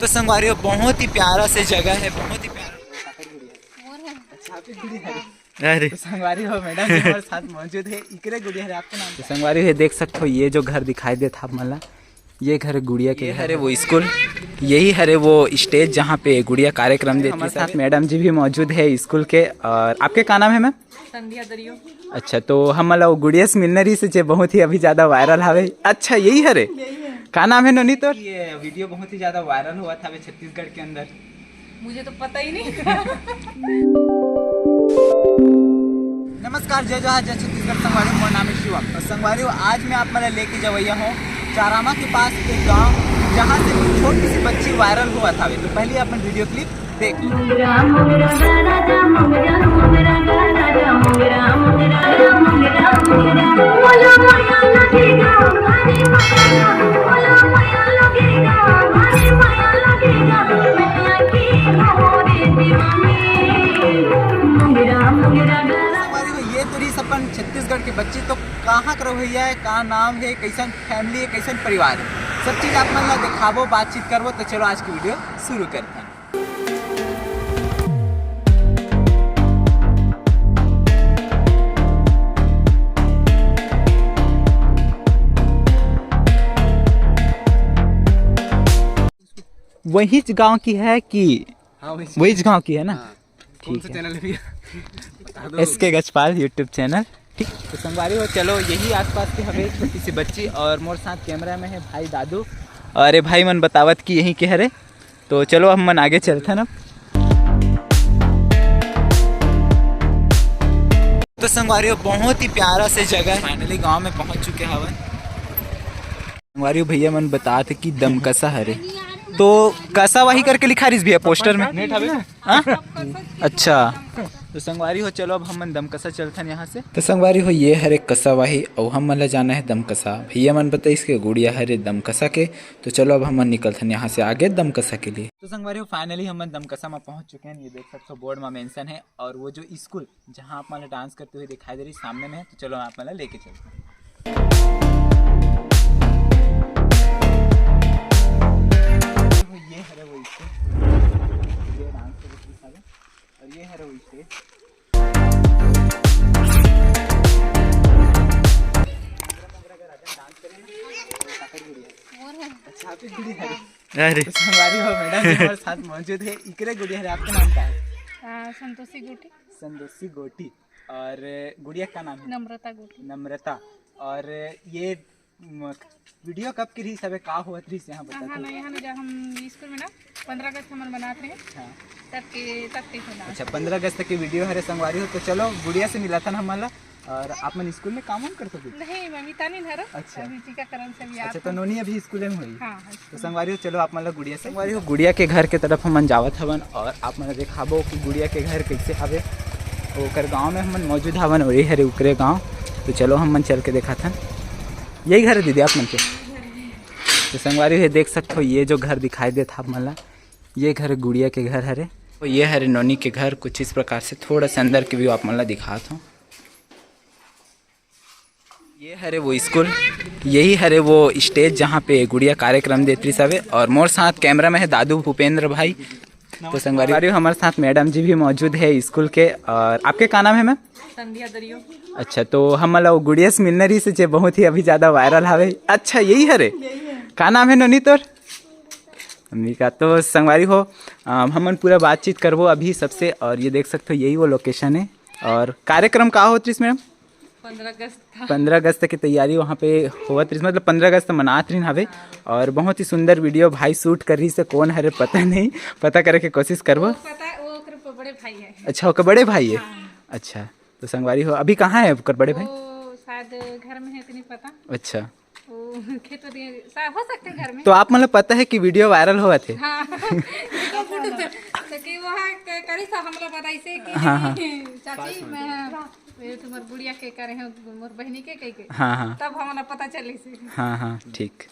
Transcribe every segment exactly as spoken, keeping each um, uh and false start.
तो संगवारी हो, बहुत ही प्यारा से जगह है, बहुत ही प्यारा। अरे तो संगवारी हो, मैडम जी हमारे साथ मौजूद है। इकरे गुड़िया है, आपके नाम तो संगवारी हो, देख सकते हो, ये जो घर दिखाई देता आप मन ला, ये घर गुड़िया के ये घर हरे है। वो स्कूल, यही हरे वो स्टेज, जहाँ पे गुड़िया कार्यक्रम देती हमारे है। साथ मैडम जी भी मौजूद है स्कूल के। और आपके का नाम है, मैम? संध्या दरियो। अच्छा, तो हमन ला वो गुड़िया से मिलना रहिस हे, जे बहुत ही अभी ज्यादा वायरल हवे। अच्छा, यही हरे? का नाम है नोनी तोर? ये वीडियो बहुत ही ज्यादा वायरल हुआ था अभी छत्तीसगढ़ के अंदर। मुझे तो पता ही नहीं। नमस्कार, जय जोहार, जय छत्तीसगढ़ संगवारी, मोर नाम है शिवम। तो संगवारी हो, आज मैं आप मन ला लेके जवैया हूँ चारामा के पास एक गांव, जहाँ से एक छोटी सी बच्ची वायरल हुआ था। तो पहले अपन वीडियो क्लिप देख लो। संगवारी हो, ये तो रहिस अपन छत्तीसगढ़ के बच्ची। तो कहाँ के रहोइया है, का नाम है, कैसन फैमिली है, कैसन परिवार है, सब चीज आप मन ला दिखाबो, बातचीत करबो। तो चलो आज की वीडियो शुरू करते हैं। वही गांव की है कि हाँ, वही वही गांव की है ना? हाँ। कौन ठीक सा है। चैनल है भैया? बता दो। एस के गजपाल YouTube चैनल। ठीक, तो संगवारी हो, चलो, यही आसपास के हवे छोटी सी बच्ची, और मोर साथ कैमरा में है भाई दादू, और ये भाई मन बतावत कि यहीं के हरे। तो चलो, हम मन आगे चलथन अब। तो संगवारी हो, बहुत ही प्यारा से जगह है। फाइनली गांव में पहुंच चुके हवन। संगवारी हो, भैया मन बतात हे कि दमकसा हरे, तो कसा वही करके लिखा रहिस भैया पोस्टर में। हाँ? अच्छा, तो संगवारी हो, चलो, अब हमन दमकसा चलथन यहाँ से। तो संगवारी हो, ये हरे कसावाही, अउ हमन ला जाना है दमकसा। भैया मन बताइस के गुड़िया हरे दमकसा के। तो चलो, अब हमन निकलथन यहाँ से आगे दमकसा के लिए। तो संगवारी हो, फाइनली हमन दमकसा में पहुँच चुके हैं। ये देख सकते हो, बोर्ड में मेंशन है, और वो जो स्कूल, जहाँ आप मन ला डांस करते हुए दिखाई दे रही, सामने में है। तो चलो, आप मन ला लेके चलते हैं। ये हरे वो स्कूल, ये डांस करते हुए, और ये हरे वो स्टेज। अच्छा, आप ही गुड़िया है। अरे। तो संगवारी हो, मैडम जी हमारे साथ मौजूद है। इकरे गुड़िया है, आपका नाम क्या है? आ, संतोषी गोटी। संतोषी गोटी। और गुड़िया का नाम है? नम्रता गोटी। नम्रता। और ये म-, वीडियो कब की रहिस हवे, का होवत रहिस यहाँ, बता हाँ, तो। ना, यहाँ ना, जब हम स्कूल में ना पंद्रह अगस्त हमन मनात रहे, हाँ। तब के, तब के होला। अच्छा, पंद्रह अगस्त के वीडियो हरे संगवारी हो। तो चलो, गुड़िया से मिलाथन हमन ला। और आप मन स्कूल में काम वाम करथो कि? नहीं, मैं मितानिन हरो। अच्छा। अभी टीकाकरण से भी अच्छा, आत तो हूँ। नोनी अभी स्कूल में होई? हाँ, हाँ, तो स्कूल में। संगवारी हो, चलो, आप मन ला गुड़िया से, संगवारी हो, गुड़िया के घर के तरफ हमन जावत हवन और आप मन ला देखाबो कि गुड़िया के घर कैसे हवे। ओकर गांव में हमन मौजूद हवन और ये हरे उकरे गांव। तो चलो, हमन चल के देखाथन। यही घर है दीदी आप मन के? तो संगवारी हो, देख सकते हो, ये जो घर दिखाई देता आप मन ला, ये घर गुड़िया के घर हरे। तो ये हरे नोनी के घर, कुछ इस प्रकार से। थोड़ा सा अंदर के व्यू आप मन ला दिखात हूँ। ये हरे वो स्कूल, यही हरे वो स्टेज, जहाँ पे गुड़िया कार्यक्रम देत रहिस हवे। और मोर साथ कैमरा में है दादू भूपेंद्र भाई। तो संगवारी हो, हमारे साथ मैडम जी भी मौजूद है स्कूल के। और आपके का नाम है, मैम? संध्या दरियो। अच्छा, तो हमन ला वो गुड़िया से मिलना रहिस हे, जे बहुत ही अभी ज्यादा वायरल हवे। अच्छा, यही हरे? का नाम है नोनी तोर? अम्बिका। तो संगवारी हो, अम, हमन पूरा बातचीत करबो अभी सबसे। और ये देख सकते हो, यही वो लोकेशन है। और कार्यक्रम का होत रहिस, मैम? पंद्रह अगस्त था। पंद्रह अगस्त की तैयारी वहाँ पे होवत रहिस, मतलब पंद्रह अगस्त मनात रहिन हवे। और बहुत ही सुंदर वीडियो भाई शूट कर रहिस हे, कौन हरे पता नहीं, पता करे के कोशिश करबो। वो पता, वो ओकर प-, बड़े भाई है। अच्छा, ओकर बड़े भाई है। हाँ। अच्छा, तो संगवारी हो, अभी कहाँ है ओकर बड़े भाई? वो शायद घर में है, इतनी पता। अच्छा। वो खेत दिए, सा-, हो सकते हैं घर में। तो आप मतलब पता है कि वीडियो वायरल होवत हे? हाँ। तो कि वो है, क-, करी सा हमला पता इसे कि हाँ, हाँ। चाची, मैं ये तुम्हार गुड़िया के करे हैं, मोर बहनी के कह के। हाँ, हाँ। तब हमला पता चली से। हाँ, हाँ, ठीक।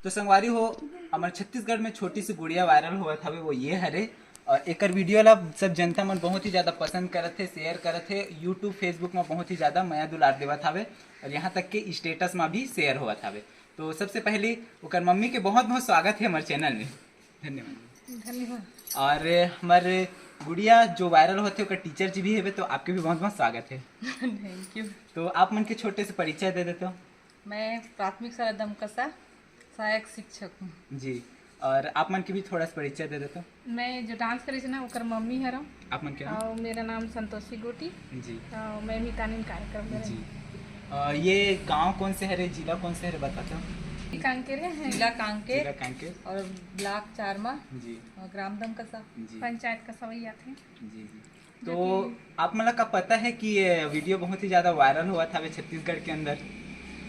तो संगवारी हो, हमारे छत्तीसगढ़ में छोटी सी गुड़िया वायरल होवत हवे, वो ये हरे। और एकर वीडियो ला सब जनता मन बहुत ही ज्यादा पसंद करत हे, शेयर करत हे, YouTube, Facebook में बहुत ही ज्यादा मया दुलार देवत हवे और यहाँ तक के स्टेटस में भी शेयर होवत हवे। तो सबसे पहले ओकर मम्मी के बहुत बहुत स्वागत है हमारे चैनल में। धन्यवाद। धन्यवाद। और हमारे गुड़िया जो वायरल होते, ओकर टीचर जी भी हेबे, तो आपके भी बहुत बहुत स्वागत है। Thank you. तो आप मन के छोटे से परिचय दे देते हो। मैं प्राथमिक शाला दमकसा सहायक शिक्षक हूँ। जी, और आप मन के भी थोड़ा सा परिचय दे देते हो। मैं जो डांस करे ना, ओकर मम्मी हरम। आप मन के नाम? और मेरा नाम संतोषी गोटी। जी और मैं मितानिन कार्यक्रम में जी। रही। अ, ये गांव कौन से हरे, जिला कौन से हरे, बताते हो? कांकेर है। जिला कांकेर। जिला कांकेर। और ब्लॉक चारमा। जी और ग्राम दमकसा। जी पंचायत का सवैया थे। जी जी। तो आप मन ला का पता है कि ये वीडियो बहुत ही ज्यादा वायरल हुआ था अभी छत्तीसगढ़ के अंदर?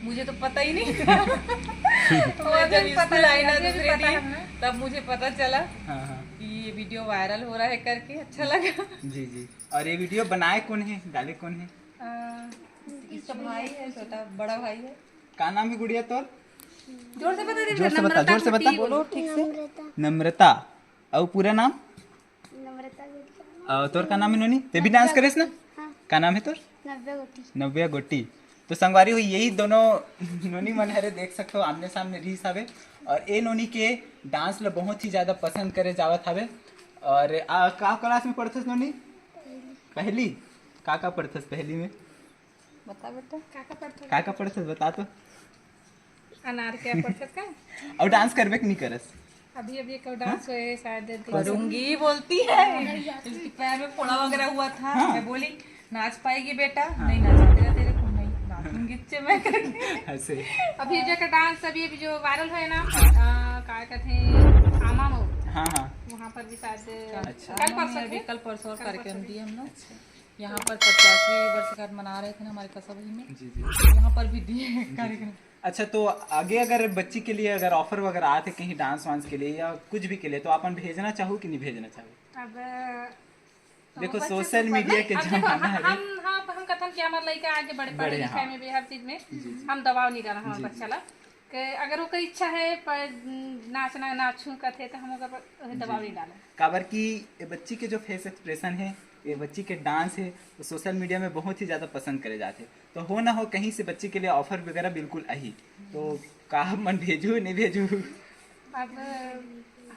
मुझे तो पता ही नहीं था। तो मैं जब स्कूल आई ना दूसरे दिन, तब मुझे पता चला हाँ हाँ। कि ये वीडियो वायरल हो रहा है करके। अच्छा लगा। जी जी। और ये वीडियो बनाए कौन है, डाले कौन है? इसका भाई है, छोटा बड़ा भाई है। का नाम है गुड़िया तोर? जोर से बता दे। जोर से बता, जोर से बता। बोलो ठीक से। नम्रता। और पूरा नाम? नम्रता गुप्ता। और तोर का नाम है नोनी? ते भी डांस करेस ना? हाँ। का नाम है तोर? नव्या गोटी। नव्या गोटी। तो संगवारी हो, यही दोनों नोनी मन हरे, देख सकते हो आमने सामने रहीस हवे। और ए नोनी के डांस ल बहुत ही ज्यादा पसंद करे जावत हवे। और आ, का क्लास में पढ़थस नोनी? पहली। का का पढ़थस पहली में? बता बेटा। का का पढ़थस? का का पढ़थस बता तो। अनार के पढ़थस का? और डांस करबे कि नहीं करस? अभी अभी एक डांस हुए शायद। करूंगी बोलती है। इसके पैर में फोड़ा वगैरह हुआ था। मैं बोली, नाच पाएगी बेटा? नहीं नचाते तेरे को, नहीं नाचूंगी चे मैं करके। ऐसे। अभी जो का डांस अभी अभी जो वायरल है ना, अ, का कहते हैं, आमा मऊ, हाँ हाँ। वहाँ पर भी शायद अच्छा। कल परसों थे। कल परसों और कार्यक्रम दिए हम लोग। यहाँ पर पचासवीं वर्षगांठ मना रहे थे ना हमारे कसौली में, जी जी। वहाँ पर भी दिए कार्यक्रम। अच्छा, तो आगे अगर बच्ची के लिए अगर ऑफर वगैरह आते कहीं डांस वांस के लिए या कुछ भी के लिए, तो आप मन भेजना चाहो कि नहीं भेजना चाहो? अब देखो, सोशल मीडिया के जमाना है। हम हाँ हम कथन कि हमारे लड़का आगे बढ़े, पढ़े लिखे में भी, हर चीज में हम दबाव नहीं डाला हमारे बच्चा ला। कि अगर ओकर इच्छा है पर नाचना नाचू कथे तो हम ओकर पर दबाव नहीं डाले। काबर कि ये बच्ची के जो फेस एक्सप्रेशन है, ये बच्ची के डांस है, वो सोशल मीडिया में बहुत ही ज़्यादा पसंद करे जाते। तो हो ना हो कहीं से बच्ची के लिए ऑफर वगैरह बिल्कुल आही। तो का आप मन भेजू नहीं भेजू? अब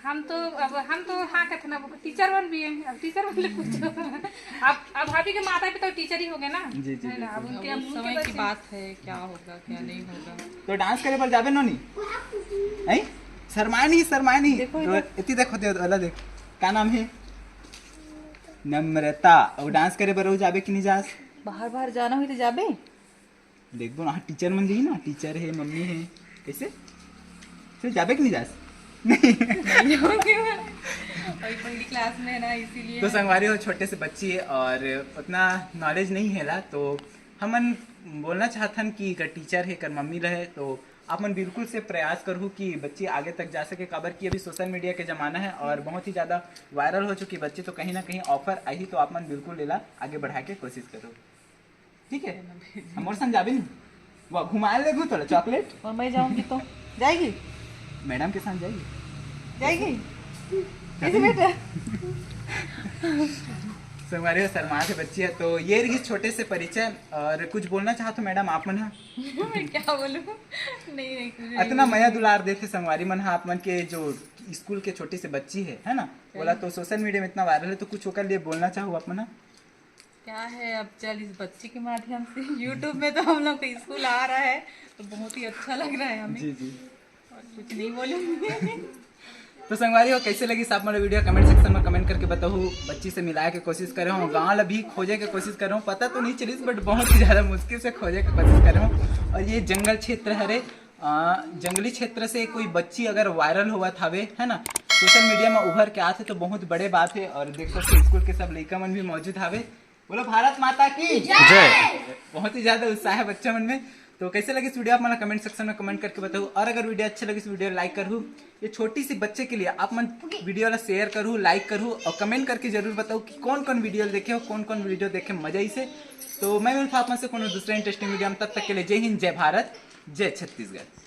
हम तो अब हम तो हाँ कहते ना, वो टीचर बन भी है, अब टीचर बन ले पूछो। अब अब भाभी के माता पिता टीचर ही हो गए ना, जी, जी, है ना? अब बिल्कुल। उनके अब उस उनके समय की बच्चे बात है, क्या होगा क्या नहीं होगा। तो डांस करे बर जाबे नोनी? हैं? शर्माए नहीं, शर्माए नहीं। देखो तो इतनी देखो दे वाला देख। का नाम है? नम्रता। और डांस करे बर जाबे कि नहीं जास? बाहर बाहर जाना हुई तो जाबे। देखबो ना, टीचर मन जही ना, टीचर है, मम्मी है, कैसे? फिर जाबे कि नहीं जास? अभी पहली क्लास में है ना, इसीलिए। तो संगवारी हो, छोटे से बच्ची है और उतना नॉलेज नहीं है ला, तो हमन बोलना चाहथन कि अगर टीचर है, कर मम्मी रहे, तो आप मन बिल्कुल से प्रयास करहु कि बच्ची आगे तक जा सके, काबर कि अभी सोशल मीडिया के जमाना है और बहुत ही ज़्यादा वायरल हो चुकी बच्ची, तो कहीं ना कहीं ऑफर आही, तो आप मन बिल्कुल लेला आगे बढ़ा के कोशिश करो, ठीक है? हमर संग जाबे नहीं, वाह, घुमाए ले तोला चॉकलेट। और मैं जाऊंगी तो जाएगी? मैडम के साथ जाएगी। जाएगी? कैसे बेटा? संगवारी हो, शर्मा के बच्ची है, तो ये रही छोटे से परिचय। और कुछ बोलना चाहते हो मैडम आप मन? मैं क्या बोलूँ? नहीं नहीं, कुछ नहीं। इतना मया दुलार देते संगवारी मन, हाँ, आप मन के जो स्कूल के छोटी से बच्ची है, है ना, बोला तो सोशल मीडिया में इतना वायरल है, तो कुछ ओकर लिए बोलना चाहो आप मन? क्या है, अब चल इस बच्ची के माध्यम से यूट्यूब में तो हम लोग का स्कूल आ रहा है, तो बहुत ही अच्छा लग रहा है हमें। जी जी। और कुछ नहीं बोलूँगी। तो संगवारी हो, कैसे लगी आप मन वीडियो? कमेंट सेक्शन में कमेंट करके बताओ। बच्ची से मिलाए के कोशिश करे हो, गाँव ला भी खोजे के कोशिश करे हो, पता तो नहीं चलिस, बट बहुत ही ज़्यादा मुश्किल से खोजे के कोशिश करे हो। और ये जंगल क्षेत्र हरे, आ, जंगली क्षेत्र से कोई बच्ची अगर वायरल होवत हवे, है ना, सोशल मीडिया में उभर के आथे तो बहुत बड़े बात है। और देख सकते स्कूल के सब लइका मन भी मौजूद हवे। बोलो भारत माता की जय। बहुत ही ज्यादा उत्साह है बच्चा मन में। तो कैसे लगी वीडियो, आप मन कमेंट सेक्शन में कमेंट करके बताओ। और अगर वीडियो अच्छे लगी तो वीडियो लाइक करू। ये छोटी सी बच्चे के लिए आप मन वीडियो ला शेयर करू, लाइक करू और कमेंट करके जरूर बताओ कि कौन कौन वीडियो देखे हो, कौन कौन वीडियो देखे मजा इसे। तो मैं मिलता हूँ आप मन से कोनो दूसरे इंटरेस्टिंग वीडियो में, तब तक के लिए जय हिंद, जय भारत, जय छत्तीसगढ़।